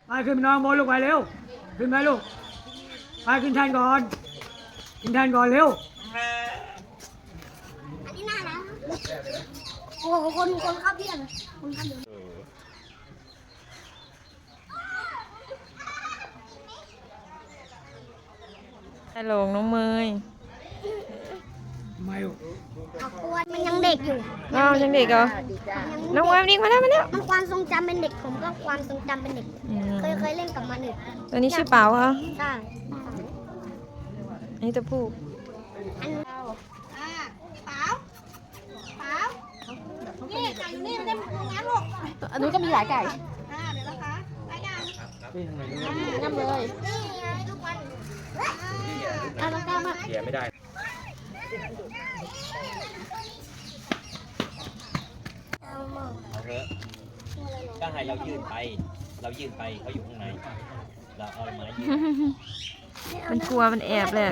ໄປຂຶ້ນມານອນບົນລູກ ໄປເລັວ ຂຶ້ນມາລູກ ໄປຂຶ້ນແທ່ນກ່ອນ ຂຶ້ນແທ່ນກ່ອນເລັວ. ໂອ້ໂຫ ຄົນ ຄົນເຂົ້າພຽບ ຄົນເຂົ້າພຽບ. ໄດ້ລົງນ້ອງເມຍ ໄມໂອ ມັນຍັງເດັກຢູ່ ອ້າວ ຍັງເດັກເຫາະ ນ້ອງເມຍ ນີ້ມາແລ້ວ ມາແລ້ວ ມັນຄວາມຊົງຈຳເປັນເດັກ ຜົມກໍຄວາມຊົງຈຳເປັນເດັກ ອືມ ເຄີຍ ເຄີຍຫຼິ້ນກັບມັນຢູ່ ຕົວນີ້ຊື່ເປົາເຫາະ ໃຊ່ ອັນນີ້ຕົວຜູ້ ອັນ ອ່າ ເປົາ ອັນນີ້ກໍມີຫຼາຍໄກ່ ອ່າ ດຽວນະຄະ ໄປຍັງ ງ່ຳເລີຍ ອ່າ ເອົາລັງກາມາ ເກຍໄມ່ໄດ້ ເອົາເຖາະ ກໍໃຫ້ເຮົາຍື່ນໄປ ເຮົາຍື່ນໄປ ເຂົາຢູ່ຂ້າງໃນ ເຮົາເອົາມາຢືນ ມັນກົວ ມັນແອບແຫຼະ.